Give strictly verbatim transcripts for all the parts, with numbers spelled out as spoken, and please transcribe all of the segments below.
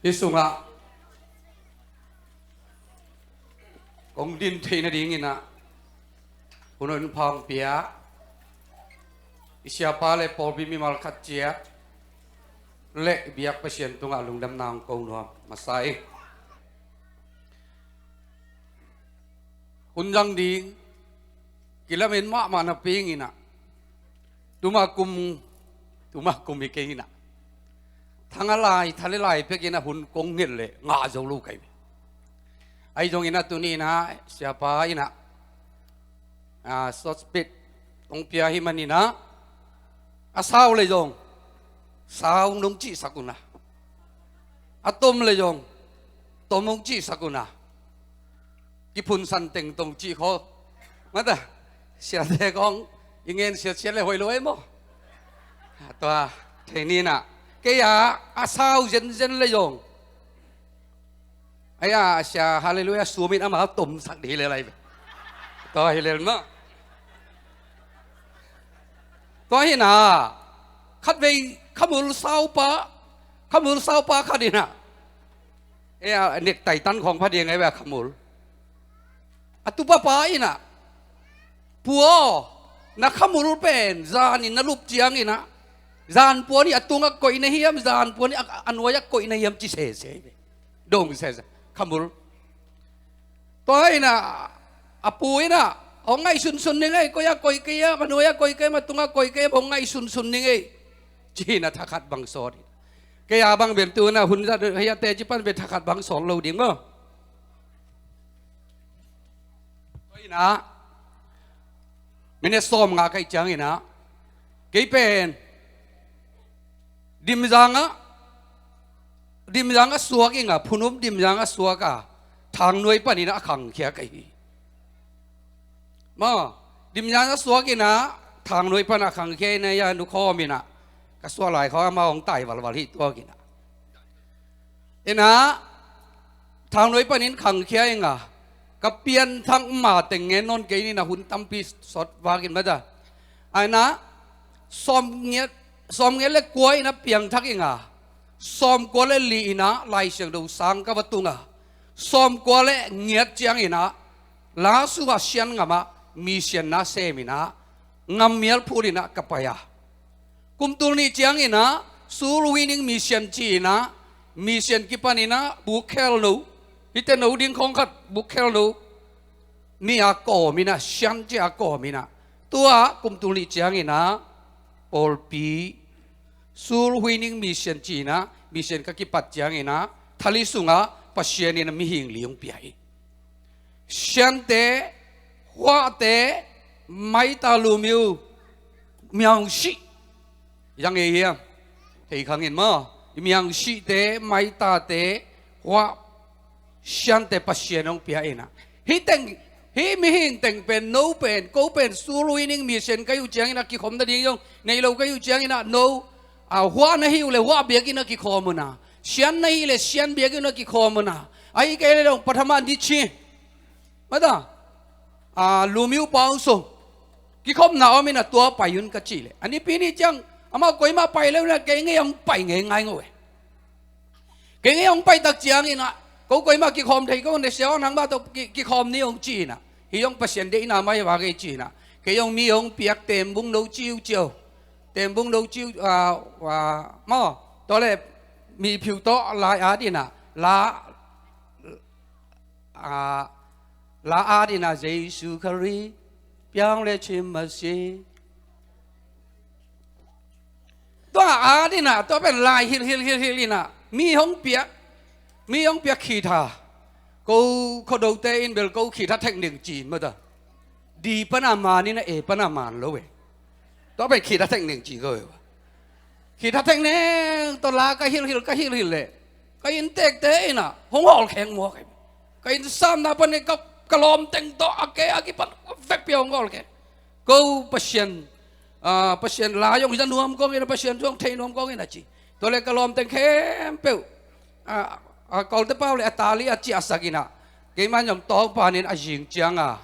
Hi sungah kong din theih nadingin ah hun hong pia i siapa le pawlpi mimal khat ciat le biak Pasian tungah lungdamna hong ko nuam masa hi. Hun zang ding kilamen mahmah napi-in ah tuma kum, tuma kum hi kei in ah, thang a lai, thale lai pekin ah hun kong nget leh ngah zo lo ka hi. Ahi zongin ah tuni in ah siapa in ah, ah, short speech hong pia hi manin ah, a sau le zong sau nong cihsak un ah, a tom le zong tom hong cihsak un ah, kiphunsan teng tong cih khaw. Mata, siate kong i ngen siatsiat le hoih lo ei maw? Tua thei ni in ah, kei a, a sau zenzen le zong, ai a, sia Halleluiah sumin ama tomsak dih hi lel ai ve. Tua hi lel maw? Tua hi in ah, khatvei khamul saupa, khamul saupa khat in ah, ei a, nektai tan khawng pha ding ei ve a khamul. A tupapa in ah, pu aw, na khamul pen zanin na lup ciangin ah, zan puan hi a tungah koih na hiam, zan puan hi a, a nuai-ah koih na hiam ci sese hi ve. Dong sese, khamul. Tua hi in ah, a pu in ah, hong ngaihsunsun ning ei, koi-ah koih kei hiam, a nuai-ah koih kei hiam, a tungah koih kei hiam, hong ngaihsunsun ning ei, ci-in ah thakhat bang sawt hi. Kei a bang bem tu in ah hun zat hi a, teci pan bem thakhat bang sawt lo ding maw? Tua hi in ah, minute sawmnga ka hih ciangin ah, kei pen Dimzang ah, Dimzang ah suak ing a, phunum Dimzang ah suak a, Thangnuai panin ah a khangkhia ka hi. Maw, Dimzang ah suak in ah Thangnuai pan a khangkhia in ah, ei a, nu khawm in ah, ka suah lai khawng amau hong tai valval hi tuak in ah. In ah, Thangnuai panin khangkhia ing a, ka pianthak ma teng ngen nawn kei in ah, hun tampi sawt vak in mata. Ai in ah, sawmngiat, sawmngiat le kua in ah piangthak ing a, sawmkua le li in ah Lai Siangtho sang ka va tung a, sawmkua le ngiat ciangin ah, la sungah Shan ngam ah mission na sem in ah, ngam mial phut in ah ka pai a. Kum tul nih ciangin ah, Soul Winning Mission ci in ah, mission kipan in ah, buk khelno, hihte no ding khawng khat buk khelno nih a kawm in ah, Shan ci a kawm in ah, tua kum tul nih ciangin ah, pawlpi, Soul Winning Mission ci in ah, mission ka kipat ciangin ah, thali sungah Pasian in ah mihing li hong pia hi. Shante, Huahte, Maita, Lumio, Miaungsi. Zang ei hiam? Thei khang in maw? Miaungsite, Maitate, Huah, Shante Pasian hong pia in ah. Hih teng, hih mihing teng pen, no pen, ko pen, Soul Winning Mission ka hih uh ciangin ah kikhop nading zong nei lo ka hih uh ciangin ah, no, a, Huah na hih uh leh Huah biakinn ah kikhawm un ah, Shan na hih leh Shan biakinn ah kikhawm un ah, ahih kei leh dong pathama ni ci. Mata, a, Lumio pau sung kikhopna om in ah, tua pai un ka cih leh, a nipi ni ciang, amau koimah pai lo in ah, kei ngei hong pai ngeingai ngawh e. Kei ngei hong pai tak ciangin ah, ko koimah kikhawm thei ko, ne sia hong nang mah tawh ki, kikhawm ni hong ci in ah, hih hong Pasian deihna mah hi vak ei ci in ah, kei hong mi hong piak, Tembung no ciuciau, Tembung no ciu, a, a, maw, tua leh Miphiu tawh lai at in ah, la, a, la at in ah, Jesu Khari piang le chim masi. Tua at in ah, tua pen lai hilh hilh hilh hilh in ah, mi hong piak, mi hong piak khitha. Ko Khuadote in bel ko khitha thek ning ci in mata. D pan a man in ah, A pan a man lo e. Tua pen khitha thek ning ci ko e. Khitha thek ning, tua la ka hilh hilh, ka hilh hilh leh, ka inntekte in ah hong hawlkheng mawk e. Ka inn samna pan in ka, ka lawm teng tawh a ke a kipan vekpi a hong hawlkheng. Ko Pasian, a, Pasian la hong za nuam kawngin ah, Pasian thu hong thei nuam kawngin ah ci. Tua leh ka lawm teng khempeuh, a, a, Kawlte pau leh a tali a ciahsak in ah, keimah zong tawng panin a zing ciang a,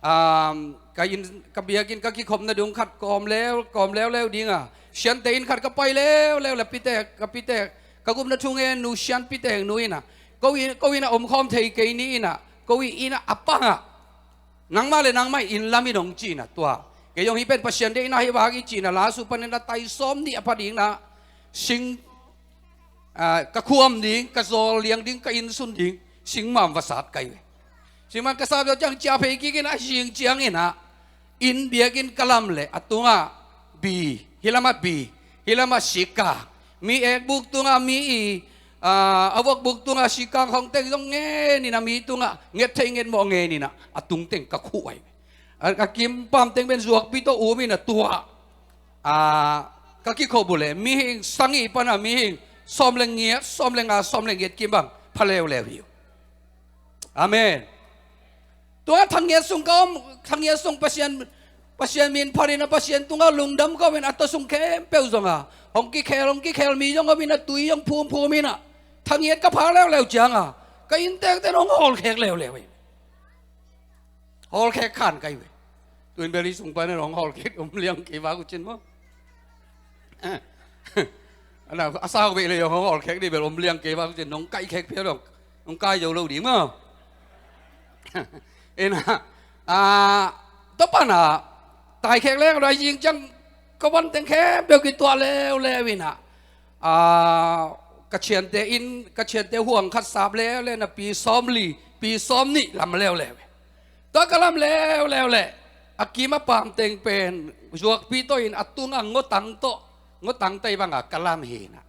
a, ka inn, ka biakinn ka kikhopna dung khat kawm leu, kawm leuleu ding a, Shante inn khat ka pai leuleu leh, pite, ka pite, Ka gupna thu ngen nu sianpi teng nu in ah, ko in, ko in ah omkhawm thei kei ni in ah, ko in ah a pang ah, nangmah le nangmah in lam in hong ci in ah tua. Kei zong hih pen Pasian deihna hi vak hi ci in ah, Lasu panin a tai sawm nih a pha ding in ah, sing, ah, ka khuam ding, ka zawl liang ding, ka innsun ding, singmam va sat kai ve. Singmam ka sat zawh ciang ciah phei kik in ah, a zing ciangin ah, inn biakinn ka lam leh a tungah bi, hih lamah bi, hih lamah sika, mi ekbuk tungah mi i, ah, a vokbuk tungah sikang khong teng zong ngen in ah, mi tungah nget thei nget mawh ngen in ah, a tung teng ka khuh ahi. A, a kim pam teng pen zuakpi tawh um in ah tua, ah, ka kikhop uh leh mihing sagih pan ah mihing sawm le giat, sawm le nga, sawm le giat kim bang pha leuleu hi uh. Amen. Tua thang ngiat sung ka om, thang ngiat sung Pasian, Pasian min phat in ah, Pasian tungah lungdam ka om in ah, a tawh sung khempeuh zong ah hong kikhel, hong kikhel mi zong om in ah, tui zong phum phum in ah, thang ngiat ka phak leuleu ciang ah, ka inntekte in hong hawlkhek leuleu hi. Hawlkhek khan kai ve. Tu-in bel hih sung pan in hong hawlkhek om liang kei vak uh cin maw? A na, a sau vei le zong hong hawlkhek ding bel om liang kei vak uh cin, nong kaihkhek phial zong nong kai zo lo ding maw? In ah, ah, tua pan ah, taikhek leng a dai zing ciang ka van teng khempeuh kituah leuleu in ah, ah, ka thiante in, ka thiante huang khat sap leuleu in ah, pi sawm li, pi sawm nih lam leuleu. Tua ka lam leuleu leh, a kim a pam teng pen zuakpi tawh in, a tungah ngotang tawh, ngotang tei bangah ka lam hi in ah,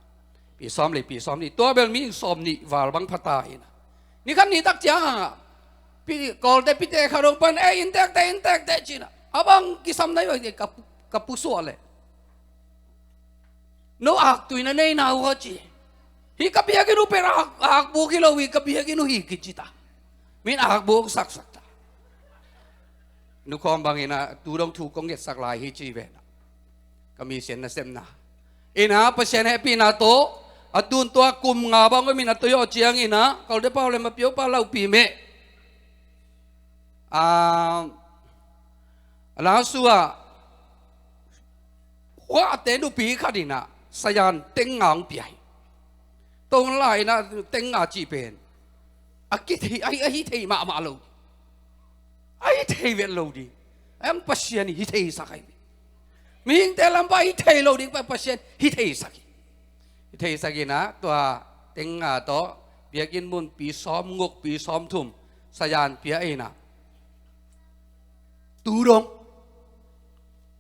pi sawm li, pi sawm nih, tua bel mihing sawm nih val bang pha ta hi in ah, ni khat ni tak ciang ah, pi, Kawlte pite khat hong pan, "Ei, inntekte, inntekte," ci in ah, a bang kisam nai bang ka, ka pusuah leh, "No aktui na nei na uh aw," ci. "Hih ka biakinn uh pen ak, akbuk hi lo hi, ka biakinn uh hi," kici ta. Min akbuk saksak ta. Nu khawm bang in ah, tu dong thu kong ngetsak lai hi ci ve in ah, ka mission nasepna. In ah, Pasian hehpihna tawh, a tun tua kum nga bang om in ah, tua zawh ciang in ah, Kawlte pau le Mapio pau laupi meh. Ah, Lasu ah, huahte nupi khat in ah sayan teng nga hong pia hi. Tua hun lai in ah teng nga cih pen a kithei, a hi, a hi thei mahmah lo. A hi thei vet lo ding. A hi hang Pasian hi theisak ahi. Mihingte lam pan hi thei lo ding, Pa, Pasian hi theisak hi. Hi theisak in ah, tua teng nga tawh biakinn mun pi sawm nguk, pi sawm thum sayan pia in ah, tu dong,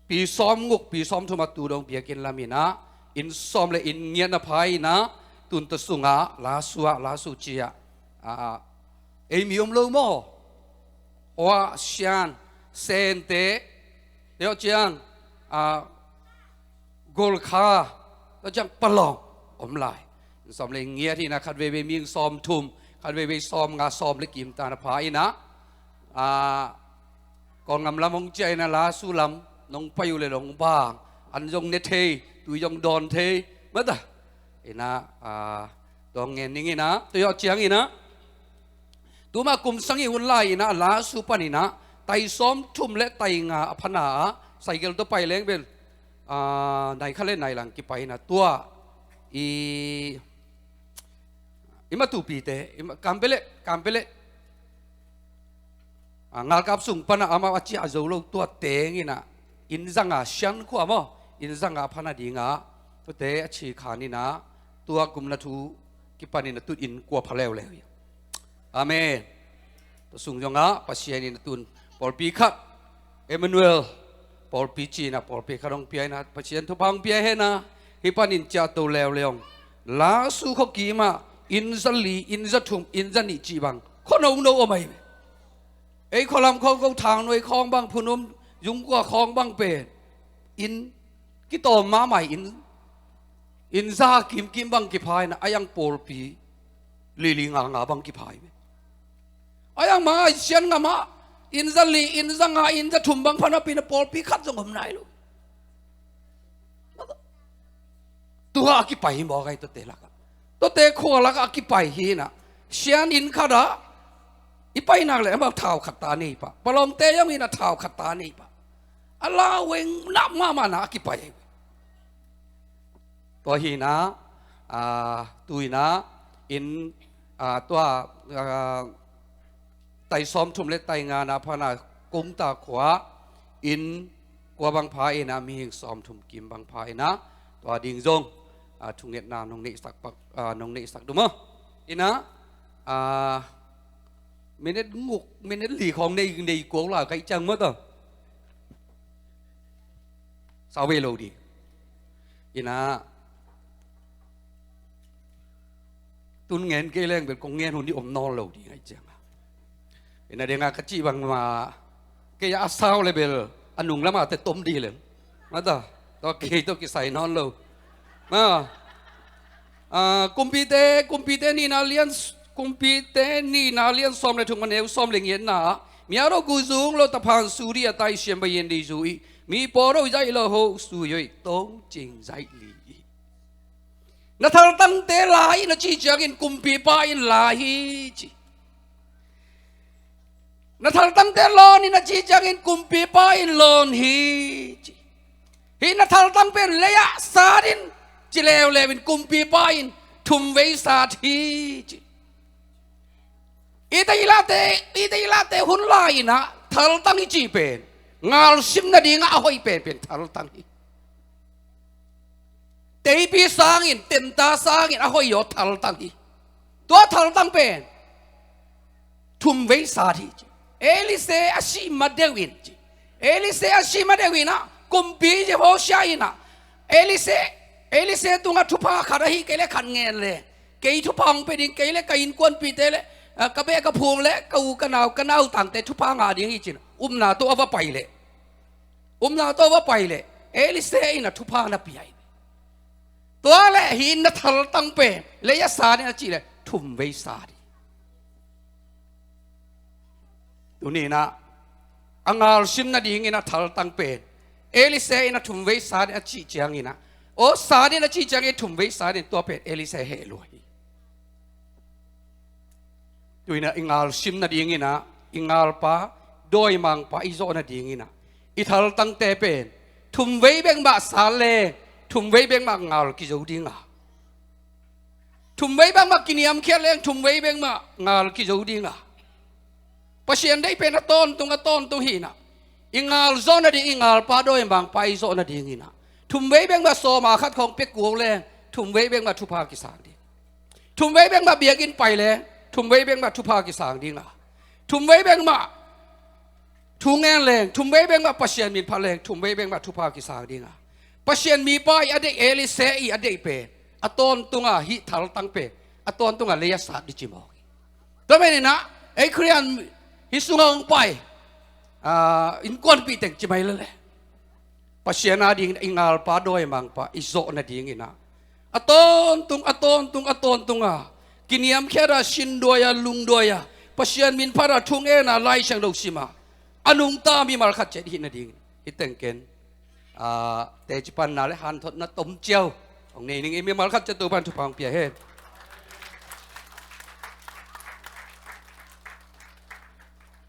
pi sawm nguk, pi sawm thum a tu dong biakinn lam in ah, inn sawm le inn giat na pha in ah, tun tua sungah Lasu ah, Lasu ci ah, ah, ei mi om lo maw? Hua, Sian, Sente, tua ciang, ah, Golkha, tua ciang Palawng om lai. Sawm le giat hi in ah, khat veivei mihing sawm thum, khat veivei sawm nga, sawm le kim ta na pha in ah, ah, Kawlgam lam hong ciah in ah, Lasu lam nong pai uh leh nong bang, an zong ne thei, tui zong dawn thei mah ta. In ah, ah, tua ngen ning in ah, tua zawh ciang in ah, tuma kum sagih hun lai in ah, Lasu pan in ah, tai sawm thum le tai nga a phana ah, cycle tawh pai leng bel, ah, nai khat le nai lang kipai in ah, tua i, i matupite, i ma, Kampele, Kampele, ah, ngalkap sung pan ah amau a ciah zo lo, tua teng in ah, inn zanga, Sian khua maw, inn zanga a phana ding ah, tuate a ci khan in ah, tua kumna thu kipan in ah tun inn kua pha leuleu hi. Amen. Tua sung zongah Pasian in ah tun pawlpi khat, Emmanuel pawlpi ci in ah pawlpi khat hong pia in ah, Pasian thupha hong pia hen ah, hih panin ciahto leuleu. Lasu khuakim ah inn za li, inn za thum, inn za nih cih bang khua nono om ahi ve. Ei khua lam khawng ko, Thangnuai khawng bang, Phunum, Zungkua khawng bang pen inn kitawm mahmah, inn, inn za kimkim bang kipha in ah, a hi hang pawlpi lili nganga bang kipha hi ve. A hi hang mah Sian ngam ah inn za li, inn za nga, inn za thum bang pha napi in ah pawlpi khat zong om nai lo. Tua a kipai hi mawk ahi, tuate lakah, tuate khua lakah a kipai hi in ah, Sian inn khat ah i pai nak leh amau thau khat ta nei pah, Palawngte zong in ah thau khat ta nei pah. A lau eng nak mahmah in ah a kipai hi. Tua hi in ah, a, tu-in ah, inn, a, tua, a, tai sawmthum le tai nga na pana Kungta khua inn kua bang pha in ah, mihing sawmthum kim bang pha in ah, tua ding zong, a, thungetna nong neihsak pak, a, nong neihsak duh maw. In ah, a, minute guk, minute li khawng nei, nei kuak lai ka hih ciang maw, tua sau ve lo ding. In ah, tun ngen kei leng bel kong ngen hun ding om nawn lo ding ahih ciang a. In ah, deng a ka cih bangmah, kei a sau le bel a nung lamah teh tom ding leng. Maw, tua, tua kei tawh kisai nawn lo. Maw. A, Kumpite, Kumpite nihna lian, Kumpite nihna lian sawm le thum, a neu sawm le giatna ah, mi a ro gu zung lo, taphan su dih a, taisiam bayan dih zu ih, mi paw ro zaih lo, ho su yoh ih, tongcing zaih li ih. Na thaltangte la in a cih ciangin kumpipa in la hi ci. Na thaltangte lawn in a cih ciangin kumpipa in lawn hi ci. Hih na thaltang pen lei-ah sat in ci leuleu in kumpipa in thumvei sat hi ci. Ite i lahte, ite i lahte hun lai-in ah thaltang i cih pen ngalsim nadingah a hoih penpen thaltang hi. Teipi sangin, temta sangin a hoih aw thaltang hi. Tua thaltang pen thumvei sat hi ci. Elisha a sih ma deuh in ci. Elisha a sih ma deuh in ah, kumpi Jehoshua in ah, Elisha, Elisha tungah thupha khat ahi kei le khat ngen le, kei thupha hong pia ding, kei le ka innkuanpihte le, a, ka beh ka phum le ka u ka nau, ka nautangte thupha ngah ding hi ci-in upna tawh a va pai leh, upna tawh a va pai leh Elisha in ah thupha na pia hi. Tua leh hih na thaltang pen lei-ah sat in a cih leh thumvei sat hi. Tuni-in ah a ngalsim nadingin a thaltang pen Elisha in ah thumvei sat in a cih ciangin ah, aw, sat in a cih ciangin thumvei sat in, tua pen Elisha heh lua hi. Tu-in ah i ngalsim nadingin ah, i ngalpa dawimangpa i zawh nadingin ah, i thaltangte pen thumvei bek mah sat leng thumvei bek mah ngal kizo ding a, thumvei bek mah kiniamkhiat leng thumvei bek mah ngal kizo ding a, Pasian deih pen a tawntung, a tawntung hi-in ah, i ngal zawh nading, i ngalpa dawimangpa i zawh nadingin ah, thumvei bek mah sawma khat khawng pia kuak leng thumvei bek mah thupha kisang ding. Thumvei bek mah biakinn pai leng thumvei bek mah thupha kisang ding a, thumvei bek mah thu ngen leng thumvei bek mah Pasian min phat leng thumvei bek mah thupha kisang ding a, Pasian mipa i a deih, Elisha i a deih pen a tawntung a, hih thaltang pen a tawntung a lei-ah sat ding ci mawk hi. Tua manin ah ei Khristian hih sungah hong pai, a, innkuanpih teng ci mai lel leh, Pasian adingin i ngalpa dawimangpa i zawh nadingin ah, a tawntung, a tawntung, a tawntung a, kiniamkhiat a, sinduai a, lungduai a, Pasian min phat a, thu ngen a, Lai Siangtho sim a, a nungta mimal khat ciat i hih nadingin hih teng ken, a, teci panna le hanthotna tomciau hong nei ning. I mimal khat ciat Topa'n thupha hong pia hen.